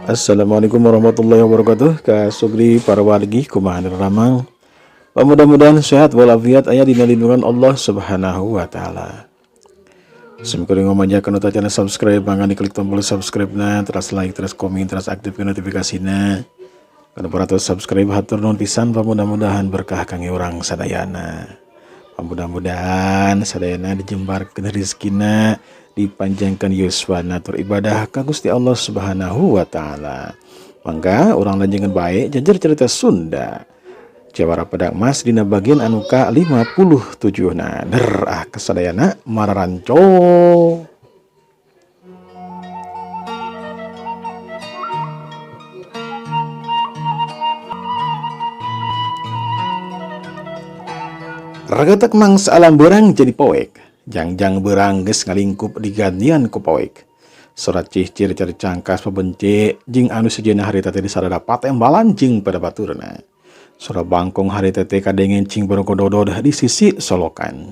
Assalamualaikum warahmatullahi wabarakatuh. Ka Sugri para wargi, kumaha ramang? Mudah-mudahan sehat walafiat, aya dina lindungan Allah Subhanahu wa Taala. Simkuring ngomajakeun nu channel subscribe, mangga diklik tombol subscribe na, terus like, terus komen, terus aktifkan notifikasina. Kana para subscribe, hatur nuhun pisan, mudah-mudahan berkah kangge urang sadayana. Mudah-mudahan sadayana dijembarkeun rezekina, dipanjangkan yuswana, tur ibadah ka Gusti Allah Subhanahu wa Taala. Mangga urang lanjutkeun bae jajar cerita Sunda Jawara Pedang Mas dina bagian anu ka 57. Nah, der ah kasadayana mararanco. Regetek mangsa alam berang jadi poek. Jangjang berang geus ngalingkup digantian ku poek. Surat cicir cari cangkas pebence jeung anu sejenna harita teh disarada patembalan jeung pada baturna. Suara bangkong harita teh kadengen cing borogododod di sisi solokan.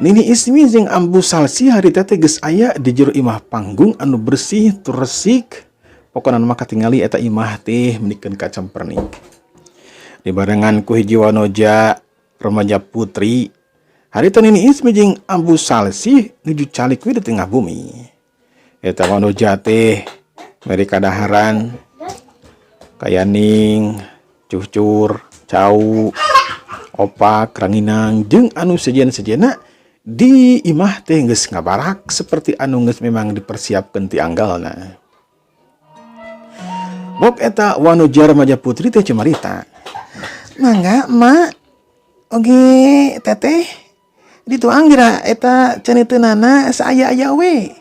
Nini Ismi jeung Ambu Salsi harita teh geus aya di jero imah panggung anu bersih tur resik. Pokona mah katingali eta imah teh menikeun kacampernik. Dibarengan ku hiji wanoja remaja putri. Harita Nini Ismi jeung Ambu Salsi nuju calik we di tengah bumi. Eta wanoja teh mere kadaharan kayaning, cucur, cau, opak, ranginang jeung anu sejen-sejena di imah teh geus ngabarak seperti anu geus memang dipersiapkeun ti anggalna. Bok eta wanoja remaja putri teh cumarita. Mangga emak, oge teteh, dituang geura eta ceniteunana saaya-aya we.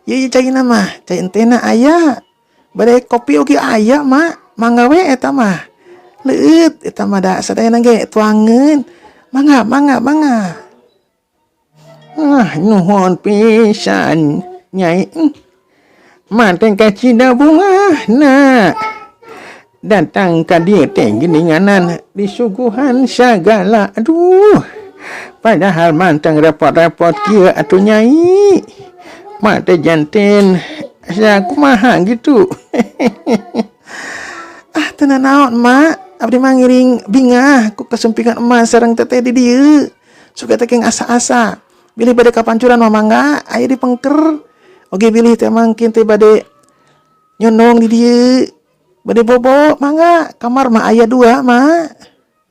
Ieu caina mah, cai entena aya. Bade kopi oge aya mak, mangga we eta mah. Leueut eta mah da sadayana ge tuangeun. Mangga, mangga, mangga. Ah, nuhun pisan nyai. Mah teh kacida bungahna. Datang ka dieu teh geuninganan disuguhan sagala. Aduh. Padahal manteng repot-repot kieu atuh nyai. Mak teh janten asa kumaha gitu. Ah, teu nanaon mak, abdi mah ngiring bingah ku kasumpingan emak sareng teteh di dieu. Suka teh asa-asa. Bilih bade kapancuran mah mangga aya di pengker. Oge bilih teh mangkin teh bade nyondong di dieu. Bade bobo mangga, kamar mah aya dua mak.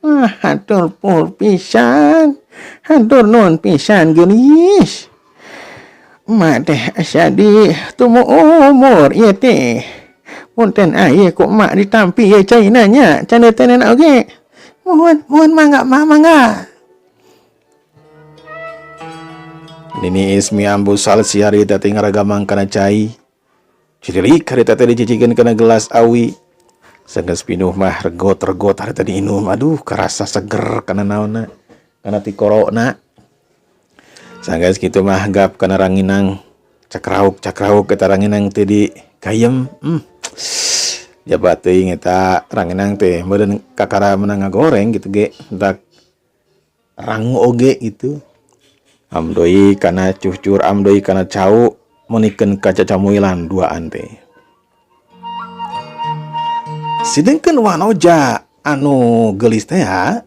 Ah, hatur pul pisan. Hatur nuhun pisan geulis. Emak teh asa di tumu umur ieu teh. Punten aya ku emak ditampi ieu caina nya, caneuteunana oge. Mohon, mohon mangga mak, mangga. Nini Ismi Ambu Salsi harita teh ngaragamang kana cai. Cirilik harita teh dicicikeun kana gelas awi. Sanggeus pinuh mah regot-regot harita diinum. Aduh, karasa seger kana naonna, kana tikorona. Sanggeus kitu mah gap kana ranginang, cakrauk-cakrauk eta ranginang teh di kayem. Jabat teuing eta ranginang teh meureun kakara meunang ngagoreng gitu ge, entak rangu oge gitu. Amdoi kana cucur, amdoi kana cau, menikeun ka cacamuilan duaan teh. Sedengkeun wanoja anu geulis teh ya,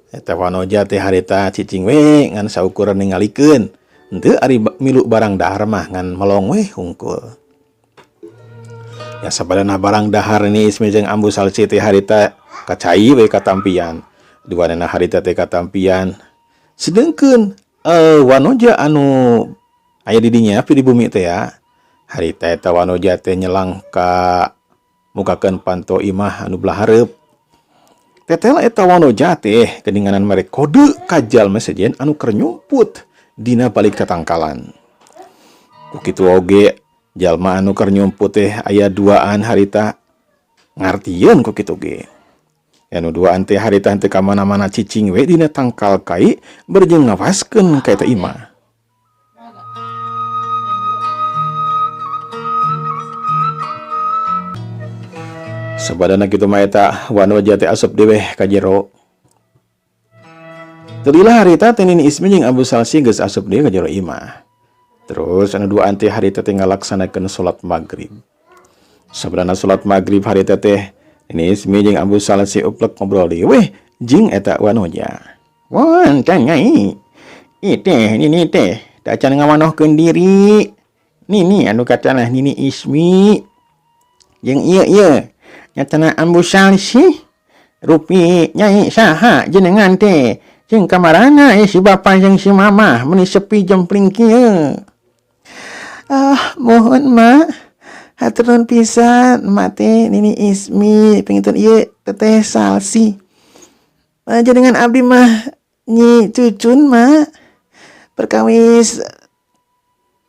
eta wanoja teh harita cicing we ngan saukuran ningalikeun. Henteu ari milu barang dahar mah ngan melong we hungkul. Ya sabadana barang dahar ini Ismi jeung Ambu Salsi teh harita kacai we katampian. Duanana harita teh katampian. Sedengkeun wanoja anu aya di dinya pi di bumi teh ya, harita eta wanoja teh nyelang ka mukakeun panto imah anu belah hareup. Tetela eta wanoja teh geuninganan mere kode ka jalma sejen anu keur nyumput dina balik tatangkalan. Ku kitu oge jalma anu keur nyumput teh aya duaan harita ngartieun ku kitu ge. Anu duaan teh harita henteu ka mana-mana cicing we dina tangkal kai berjeng ngawaskeun ka eta imah. Sabadana kitu mah eta wanoja teh asup dewe ka jero. Teulilah harita teh Nini Ismi jeung Ambu Salsi geus asup deui ka jero imah. Terus anu duaan teh harita teh ngalaksanakeun salat maghrib. Sabarana salat maghrib harita teh Nini Ismi jeung Ambu Salsi uplek ngobrol deui weh jeung eta wanoja. Wonten Nyai. Ih teh nini teh tacan ngawanohkeun diri. Nini anu katanah Nini Ismi. Jeung ieu ieu nyatana Ambu Salsi. Rupi Nyai saha jenengan teh? Jeung kamarana si bapa jeung si mama meuni sepi jempling kieu. Ah, mohon mak. Hatur nuhun pisan emak teh Nini Ismi pengitun ieu Teteh Salsi. Jenengan abdi mah Nyi Cucun mak. Perkawis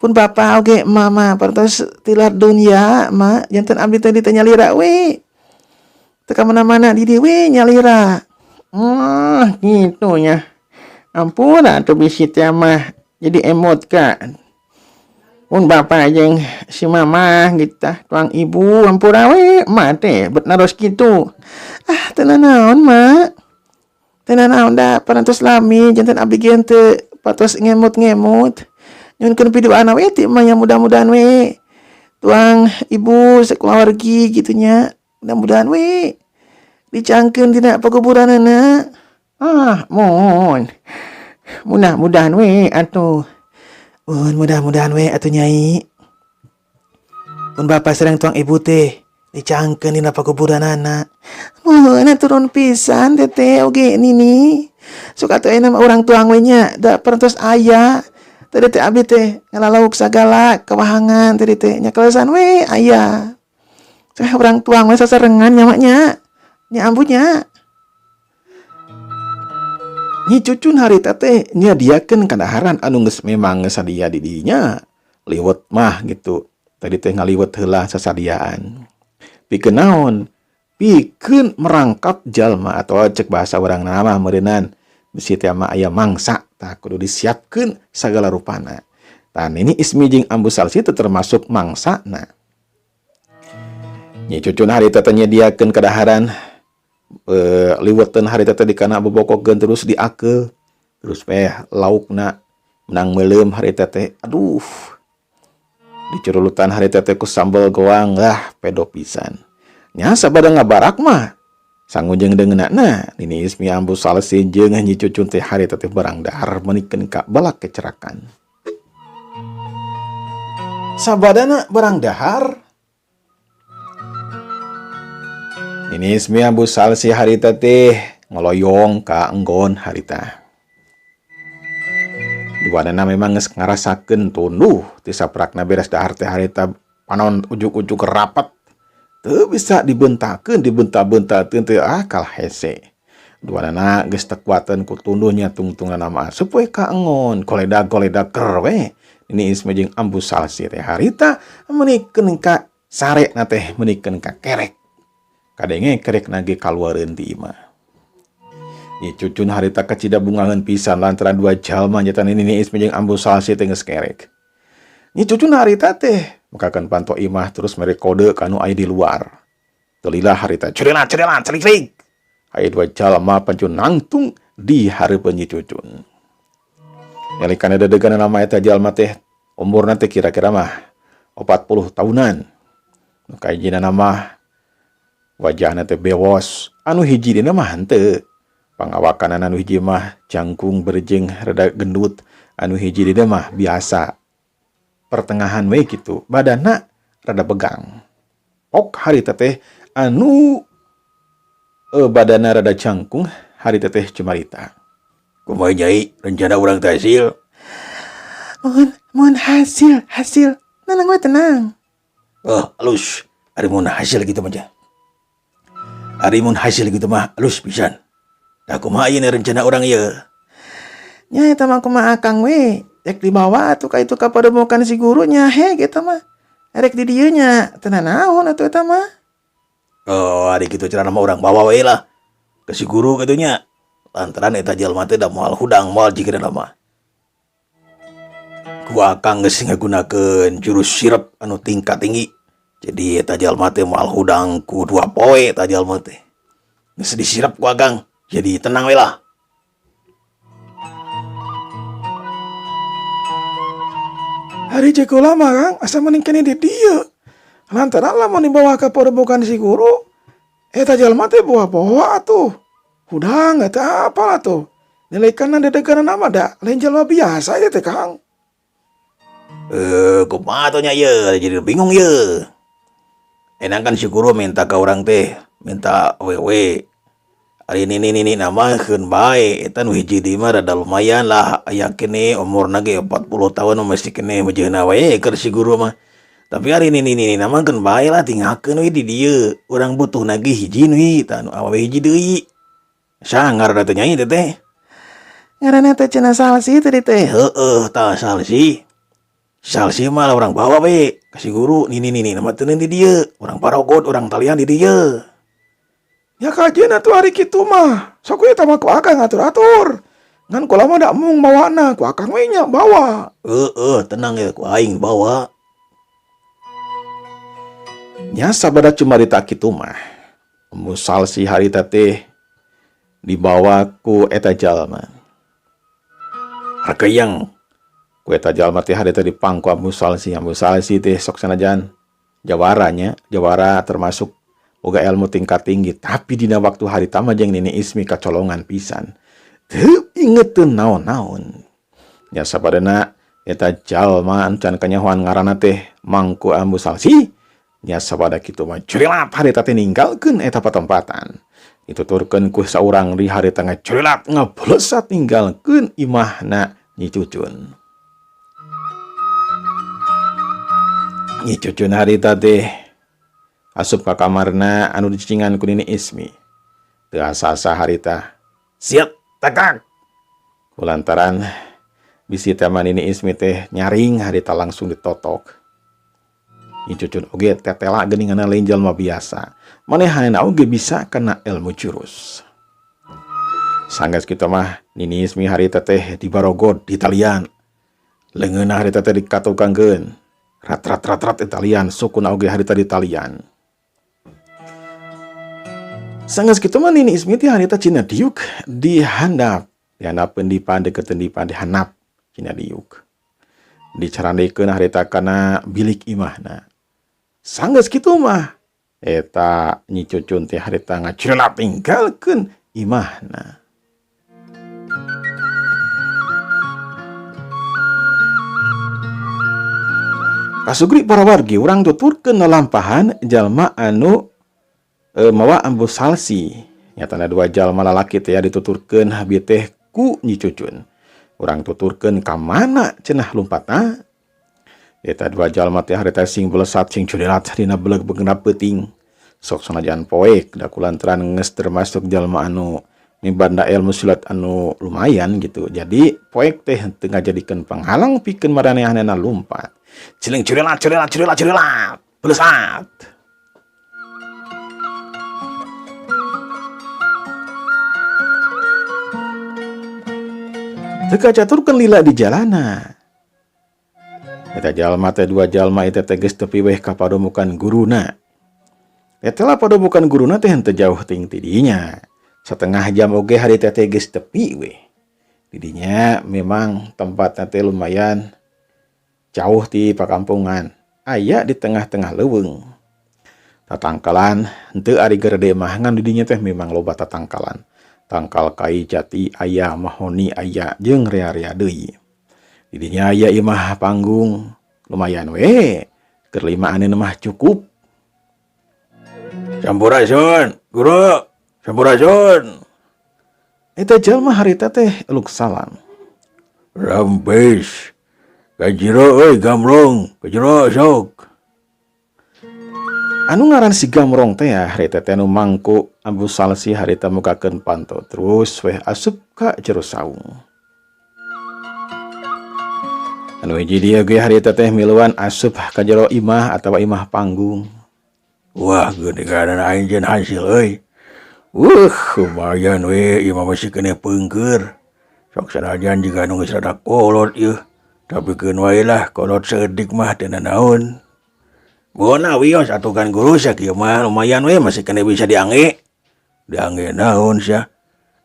pun bapa oge mama parantos tilar dunya mak, janten abdi teh ditanya lira we. Teu ka mana-mana di dieu we nyalira. Oh, gitu nya. Ampun atuh bisi teh mah jadi emot ka. Pun bapa jeung si mama gitu tah, tuang ibu ampura we emak teh bet naros kitu. Ah, teu nanaon mak. Teu nanaon da parantos lami janten abdi ge teu patos ngemut-ngemut. Nyuhunkeun piduana we ti emak nya, mudah-mudahan we tuang ibu sakeluargi kitu nya. Mudah-mudahan we dicangkeun dina pakuburanana. Ah, mohon. Mudah-mudahan we atuh. Mun mudah-mudahan we atuh Nyai. Mun bapa sareng tuang ibu teh dicangkeun dina pakuburanana. Mohon turun pisan teteh oge nini. Sok atuh ayeuna mah urang tuang we nya da parantos aya. Tadi teh abdi teh ngalalauk sagala kawahangan tadi teh nya kalesan we aya. Teh urang tuang we sasarengan nya mak nya. Nya ambunya. Nyi Cucun harita teh nyadiakeun kadaharan anu geus memang geus sadia di dinya. Liwet mah gitu. Tadi teh ngaliwet heula sasadiaan. Pikeun naon? Pikeun merangkap jalma atau cek bahasa urang mah meureunan bisi teh mah aya mangsa tah kudu disiapkeun sagala rupana. Tah Nini Ismi jeung Ambu Salsi teh termasuk mangsana. Nyi Cucun harita teh nyadiakeun kadaharan liweteun harita teh dikana bobokokeun terus diakeul terus teh laukna menang meuleum harita teh aduh dicurulutan harita teh ku sambel goang lah pedo pisan nya sabada ngabarak mah sangunjeung deungeunana Nini Ismi Ambu Salsi jeung Nyi Cucun teh harita teh barang dahar menikeun ka balak kecerakan sabadana barang dahar Nini Ismi Ambu Salsi harita teh ngoloyong ka enggon harita. Duanana memang geus ngarasakeun tunduh ti saprakna beres dahar teh harita panon ujug-ujug rapat. Teu bisa dibentakeun, dibenta-bentakeun teh ah kalah hese. Duanana geus teu kuateun ku tunduhnya tungtunganna mah asup we ka enggon, koledag-koledag ker we. Nini Ismi jeung Ambu Salsi teh harita meunikeun ka sarena teh meunikeun ka kerek. Kadenge kerek nage kaluareun ti imah. Nyi Cucun harita kacida bungaheun pisan lantaran dua jalma nyata Nini Ismi jeung Ambu Salsi teh geus kerek. Nyi Cucun harita teh mekakeun panto imah terus mere kode ka nu aya di luar. Teu lila harita curilan curilan celik-celik. Aya dua jalma pancun nangtung di hareupeun Nyi Cucun. Nyalikana dedegan nama eta jalma teh umurna teh kira-kira mah 40 tahunan. Nu kahijina mah wajahna teh bewos, anu hiji dina mah henteu. Pangawakanana anu hiji mah jangkung berjeng rada gendut, anu hiji dina mah biasa. Pertengahan we kitu, badanna rada begang. Pok harita teh anu badanna rada jangkung, harita teh cumarita. Kumaha Nyai, rencana urang teh hasil? Mohon, mohon hasil, hasil. Tenang we tenang. Oh, halus. Ari mun hasil kitu mah. Ari mun hasil kitu mah halus pisan. Tah kumaha ieu rencana urang ieu? Nya eta mah kumaha akang we. Rek dibawa atuh ka itu ka padepokan si gurunya he kitu mah. Rek di dieu nya teu nanaon atuh eta mah. Oh, ari kitu cenah mah urang bawa we lah ke si guru kitu nya. Lantaran eta jalma teh da moal hudang moal jigana mah. Ku akang geus ngagunakeun jurus sirep anu tingkat tinggi. Jadi eta jalma teh moal hudang ku 2 poe eta jalma teh. Geus disirep ku akang, jadi tenang we lah. Hari jago lama Kang, asa mending kene di dieu. Lantaran lamun dibawa ka padepokan si guru, eta jalma teh poho atuh. Hudang eta apal atuh. Nilaikan dedeganan mah da lain jalma biasa ieu teh Kang. Kumaha atuh nya ieu, jadi bingung ieu. Enak kan si guru minta ka urang teh, minta awewe. Ari nini-nini nama keun bae, eta nu hiji deui mah rada lumayan lah, aya keneh umurna ge 40 tahun masih keneh meujeuhna we keur si guru mah. Tapi ari nini-nini nama keun bae lah tinggalkeun we di dieu. Urang butuhna ge hiji nu tah nu awewe hiji deui. Sangar da teh nyai teh. Ngaranna teh cenah Salsi tadi teh. Heeh, tah Salsi. Salsi mah lah urang bawa we ka si guru, nini-nini nama teu di dieu. Urang parogot, urang talian di dieu. Ya kajeun atuh ari kitu mah. Sok we eta mah ku akang ngatur-atur. Ngan kula mah da embung mawana, ku akang we nya bawa. Heeh, tenang ya ku aing bawa. Nya sabada cumarita kitu mah. Ambu Salsi harita teh dibawa ku eta jalma. Rakeyang ku eta jalma teh harita dipangku Ambu Salsi. Ambu Salsi teh sok sanajan jawaranya, jawara termasuk boga ilmu tingkat tinggi, tapi dina waktu harita mah jeung Nini Ismi kacolongan pisan. Teu ingeteun naon-naon. Nya sabadana eta jalma can kanyahoan ngaranna teh mangku Ambu Salsi. Nya sabada kitu mah curilap harita teh ninggalkeun eta patempatan. Dituturkeun ku saurang di harita ngacurilap ngablesat ninggalkeun imahna Nyi Cucun. Nyi Cucun harita teh asup ka kamarna anu dicingan ku Nini Ismi. Teu asa-asa harita siap tegak. Kulantaran bisi teh mah Nini Ismi teh nyaring harita langsung ditotok. Nyi Cucun oge tetela geuninganna lain jalma biasa. Manehanna oge bisa kana ilmu jurus. Sanggeus kitu mah Nini Ismi harita teh dibarogod di talian. Leungeunna harita teh dikatukangkeun. Rat rat rat rat italian, sukuna oge harita di talian. Sanggeus kitu mah Nini Ismi teh harita cina diuk di handap. Di handapeun di pandeketeun di pande handap cina diuk. Dicarandekeun harita kana bilik imahna. Sanggeus kitu mah eta Nyi Cucun teh harita ngacirelap ninggalkeun imahna. Kasugri para wargi urang tuturkeun lalampahan jalma anu mawa Ambu Salsi. Nyatana dua jalma lalaki teh dituturkeun habi teh ku Nyi Cucun. Urang tuturkeun ka mana cenah lumpatna? Eta dua jalma teh harita sing belesat sing cudilat dina beleg begenap peuting. Sok sanajan poek da kulantaran geus termasuk jalma anu mibanda ilmu silat anu lumayan gitu. Jadi poek teh teu ngajadikeun panghalang pikeun maranehanna lumpat. Ciling curilat curilat curilat curilat belesat. Teu kacaturkeun lila di jalana. Eta jalma teh dua jalma eta teh geus tepi weh ka padomukan guruna. Eta lah padomukan guruna teh henteu jauh ting ti dinya. Setengah jam oge hari teh teh geus tepi weh. Di dinya memang tempatna teh lumayan jauh ti pakampungan. Aya di tengah-tengah leuweung. Tatangkalan henteu ari gerede mah ngan di dinya teh memang loba tatangkalan. Tangkal kai jati aya, mahoni aya, jeung rea-rea deui. Di dinya aya imah panggung lumayan we. Keur limaaneun mah cukup. Sampurasun, guru. Sampurasun. Eta jalma harita teh eluk salam. Rampes. Kajiro euy Gamrong, kajiro sok. Anu ngaran si Gamrong teh ya, harita teh anu mangku Ambu Salsi harita mukakeun panto terus weh asup ka jero saung. Anu hiji dieu ge harita teh miluan asup ka jero imah atawa imah panggung. Wah, geuning aing jeung hasil euy. Lumayan we imah masih keneh peungkeur. Sok sanajan jiga nu geus rada kolot ieu. Tapi keun wae lah kolot saeutik mah teu nanaon. Bona wios atuh kan guru sakieu mah lumayan we masih keneh bisa diangge. Diangge naon sia?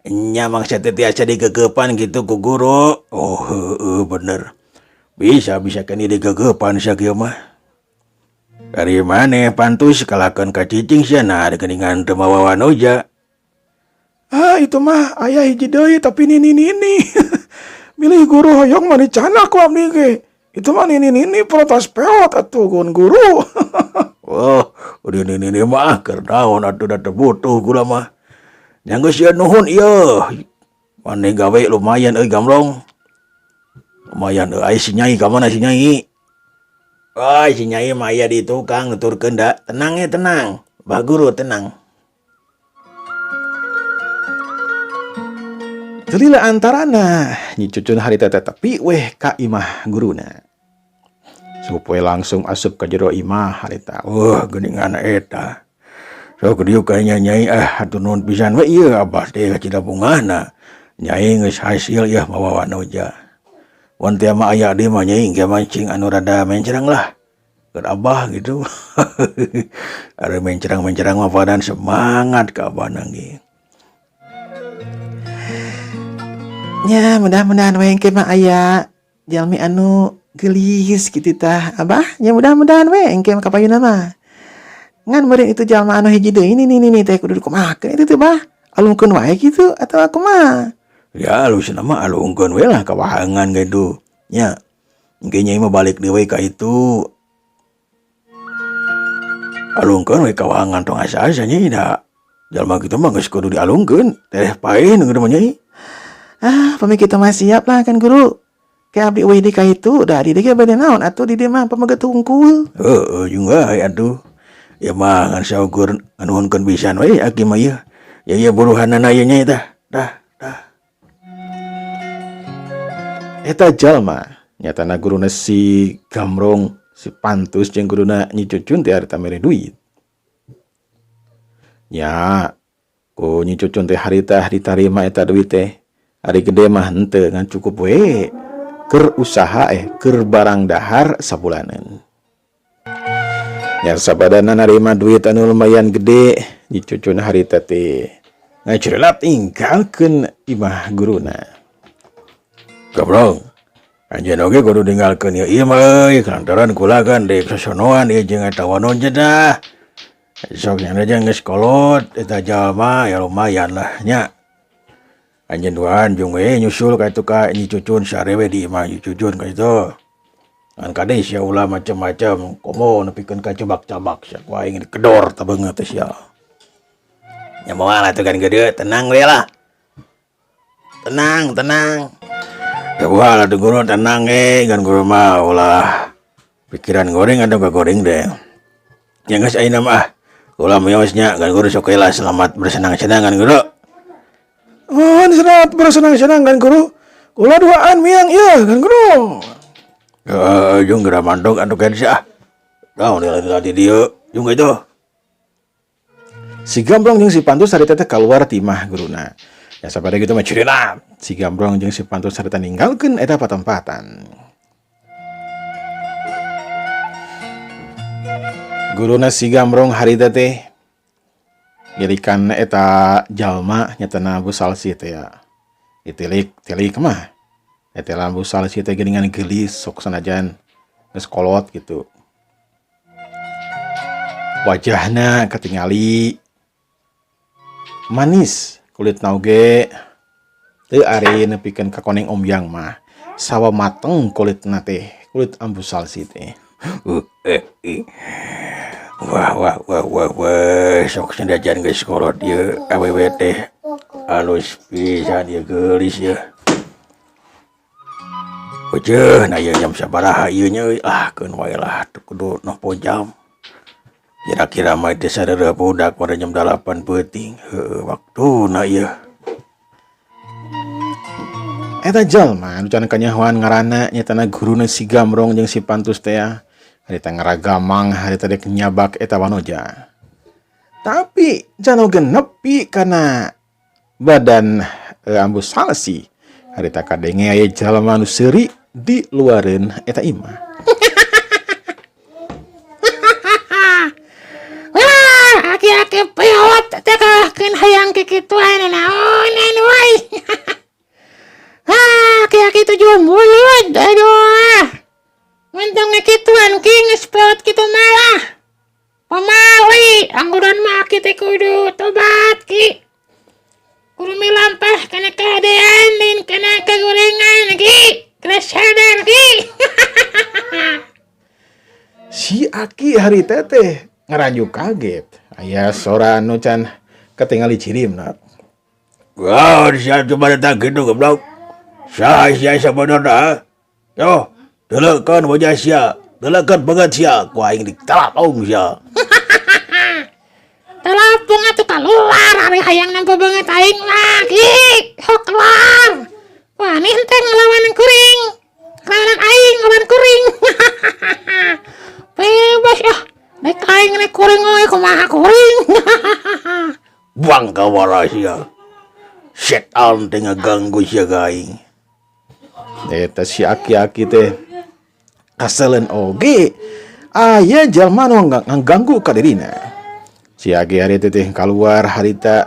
Nya mangsa teh tiasa digegepan kitu ku guru. Oh heueuh bener. Bisa keneh digegepan sakieu mah. Ari maneh pantus kalahkeun ka cicing sia nah geuningan teu mawa wanoja. Ah, itu mah aya hiji deui, tapi nini nini. Bilih guru hoyong mah dicandak ku abdi ge. Itu mah nini nini protes peot atuh gun guru. Oh, udah nini nini mah keur naon atuh, da teu butuh gula mah. Nya geus ieu, nuhun ieu. Maneh gawe lumayan euy, Gamrong. Lumayan euy. Ai si Nyai ka mana si Nyai? Oh, si Nyai mah aya di tukang nuturkeun da. Tenang ya, tenang. Bah Guru tenang. Teu lila antarana Nyi Cucun harita teh tepi weh ka imah guruna. Supaya langsung asup ka jero imah harita. Wah, geuningan eta. Sok diuk ka Nyai, ah, hatur nuhun pisan we ieu abah teh kacida bungahna. Nyai geus hasil ieu mawa wanoja. Wan teh mah aya deui mah Nyai ge mancing anu rada mencrang lah. Keur abah gitu. Ari mencrang-mencrang mah padan semangat ka abah ge. Nya, mudah-mudahan we engke mah aya jalmi anu geulis kitu tah, Abah. Nya, mudah-mudahan we engke mah kapayuna mah. Ngan meureun itu jalma anu hiji deui ini nih nih teh kudu dikumahakeun itu teh, Bah. Alungkeun wae kitu atawa kumaha? Ya, alusna mah alungkeun we lah kawahangan gitu. Nya. Engke Nyai mah balik deui we ka itu. Alungkeun we kawahangan, tong asa-asa Nyai, da. Jalma kitu mah geus kudu dialungkeun. Tereh paeh nu mah Nyai. Ah, pami kitu mah siap lah kan guru. Kayak abdi eueuh di ka itu, da di dieu ge bade naon atuh di dieu mah pameget hungkul. Heeh, juga atuh. Ya mah ngan saukur nganuhunkeun pisan we aki mah ieu. Ya ieu buruhanana ieu Nyai tah. Tah, tah. Eta jalma nyatana guruna si Gamrong, si Pantus jeung guruna Nyi Cucun teh harita mere duit. Nya, ku Nyi Cucun teh harita ditarima eta duit teh. Ari gede mah henteu, ngan cukup we keur usaha, keur barang dahar sabulanan. Nya, sabadana narima duit anu lumayan gede, Nyi Cucun harita teh ngacrelat tinggalkeun imah guruna. Goblok. Anjeun oge kudu ninggalkeun ieu imah euy, lantaran kula kan deuk sosonoan ieu jeung eta wanoja dah. Sok nya aja geus kolot eta jalma, ya lumayan lah nya. Anjeun duaan jeung we nyusul ka itu ka Nyi Cucun, sare we di imah Nyi Cucun ka itu. Ngan kade sia ulah macem-macem, komo nepikeun ka cabak-cabak sia ku aing dikedor tah beungeut teh sia. Ya moal atuh kan gede, tenang we lah. Tenang, tenang. Ya moal atuh guru, tenang kan guru mah ulah pikiran goreng atau gak goreng deh. Ya geus ayeuna mah. Ulah mios nya kan guru, sok lah, selamat bersenang-senang kan guru. Oh, selamat bersenang-senang kan guru. Kula duaan miang ieu kan guru. Heeh, jeung geura mandog atuh kan sia. Naon di dieu jeung itu. Si Gambrong jeung si Pantus harita teh keluar ti imah guruna. Ya sapada gitu mah cirina. Si Gambrong jeung si Pantus harita ninggalkeun eta patempatan. Guruna si Gambrong harita teh ngirikan eta jalma nyatana Bu Salsi teh ya. Ditilik tilik mah. Eta Bu Salsi teh geuningan geulis sok sanajan geus kolot gitu. Wajahna katingali manis, kulit oge teu ari nepikeun ka koneng omyang mah, sawa mateng kulitna teh, kulit Ambu Salsi teh. Wah wah wah wah wah, sok sanajan geus kolot ieu awewe teh alus pisan ieu, geulis ieu. Ujeuh, nah ieu jam sabaraha ieu nya euy? Ah, keun wae lah, teu kudu nempo jam. Kira-kira mah teh sareureum budak pada jam 8 peuting. Heueuh, waktuna ieu. Eta jalma anu can kanyahoan ngaranna nyatana guruna si Gamrong jeung si Pantus teh ya. Harita ngaragamang harita dek nyabak eta wanoja. Tapi can oge nepi kana badan Ambu Salsi. Harita kadenge aya jalma anu seuri di luareun eta imah. Wah, aki-aki peot teh kalahkeun hayang kikituan naon wae. Ah, aki-aki tujuh mulut, aduh. Mentong kituan ki geus peot kitu malah. Aki teh kudu tobat, Ki. Kudu milampah kana kahadean lain kana kagorengan, Ki. Kena sadar, Ki. Si Aki harita teh ngaraju kaget. Aya sora anu can ketingali cirimna. Wah, sia coba datang gitu goblok. Sia sia sebenarnya. Yo, deleukeun wajah sia, deleukeun beungeut sia, ku aing ditalapung sia. Talapung atuh keluar ari hayang nampa beungeut aing mah, Ki. Sok keluar. Wah, ini henteu ngelawan kuring. Ngelawan aing, ngelawan kuring. Bebas ah. Nek aing nek kuring oge kumaha kuring. Buang kawara sia. Setan teh ngaganggu sia ka aing. Eta si aki-aki teh kaselen oge aya jalma nu ngaganggu ka dirina. Si aki harita teh keluar harita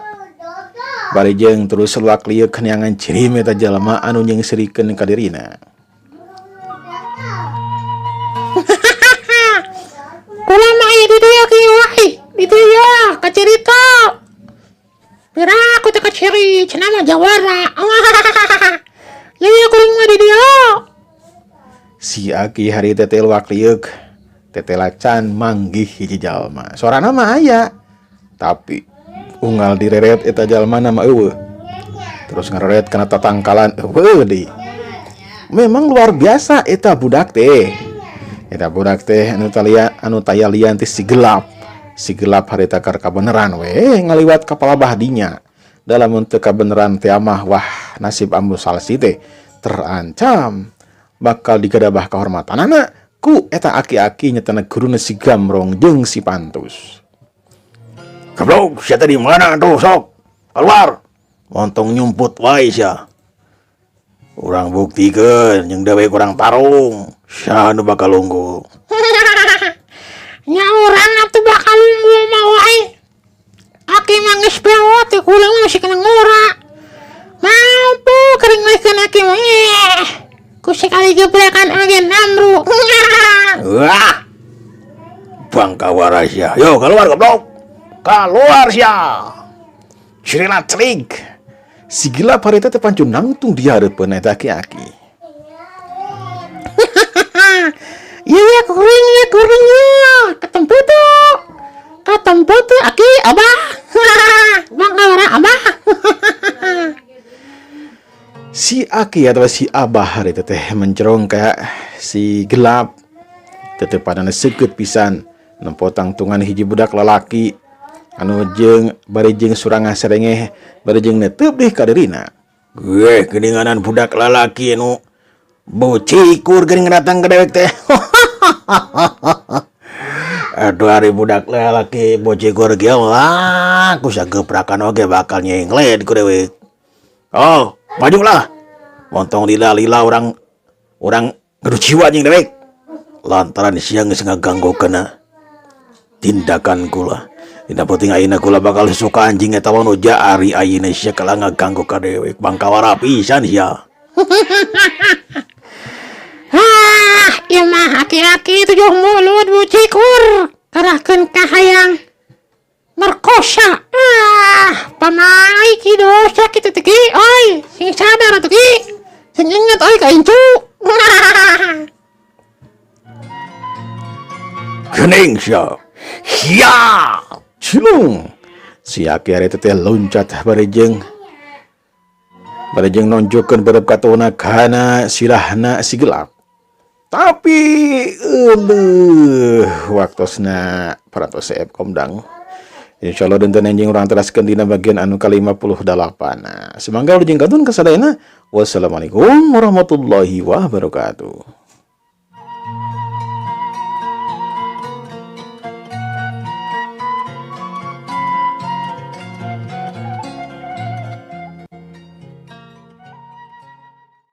bari jeung terus luak lieuk neangan cirim eta jalma anu nyeungseurikeun ka dirina. Kula mah aya di dieu ki wae. Di dieu kacerita. Pira aku teh kaciri cenah mah jawara. Ya ya kuring mah di dieu. Si aki harita teh luak lieuk tetelacan manggih hiji jalma. Sorana mah aya tapi unggal direret eta jalma mah eueuh. Terus ngareret kana tatangkalan eueuh deui. Memang luar biasa eta budak teh. Eta budak teh anu talia anu taya lian teh si gelap. Si gelap harita keur kabeneran we ngaliwat ka palabah dinya. Dalam untuk kabeneran teh mah wah nasib Ambu Salsi teh terancam. Bakal digadabah kehormatanana ku eta aki-aki nyetana guruna si Gamrong jeung si Pantus. Goblok, sia teh di mana tuh sok? Keluar. Montong nyumput wae sia. Urang buktikeun jeung dewek urang tarung. Sia nu bakal unggul. Nya urang atuh bakal unggul mah wae. Aki mah geus bewot teh kuring mah masih kena ngora. Mampu kering leukeun aki mah. Ku sekali gebrakan oge namru. Wah. Bangkawara sia. Yo keluar goblok. Keluar sia. Cirina celik. Si gelap harita teh pancun nangtung di hareupeun eta aki-aki. Iya kuring ya kuring ya. Ketempu tuh. Ketempu tuh aki abah. Bangkawara abah. Si aki atau si abah harita teh mencerong kayak si gelap. Tetepadana seukeut pisan nempo tangtungan hiji budak lalaki anu jeung bari jeung surangah serengeh bari jeung neteup deh ka dirina. Gue geuninganan budak lalaki anu bocikur geuning datang ka dewek teh. Aduh ari budak lalaki bocikur kieu wah ku sageprakan oge bakal nyenglet ku dewek. Oh, maju lah. Montong lila-lila orang ngadu jiwa jeung dewek. Lantaran siang geus ngaganggu kana tindakan kula. Dina penting ayeuna kula bakal suka anjing eta mah nu ari ayeuna sia kalah ngaganggu ka dewek. Bangkawara pisan sia. Hah, ieu mah aki-aki tujuh mulut bucikur. Karahkeun ka hayang merkosa. Ah, pamai ki dosa kitu teh ki, oi. Sing sadar atuh ki. Sing inget oi ka incu. Gening sia. Sia. Cilung. Si aki ari teh loncat bari jeung nonjokkeun berep katona kana sirahna si gelap. Tapi euleuh waktosna parantos seep komdang. Insyaallah dinten enjing urang teraskeun dina bagian anu ka-58. Nah, semangga wilujeng kantun kasadayana. Wassalamualaikum warahmatullahi wabarakatuh.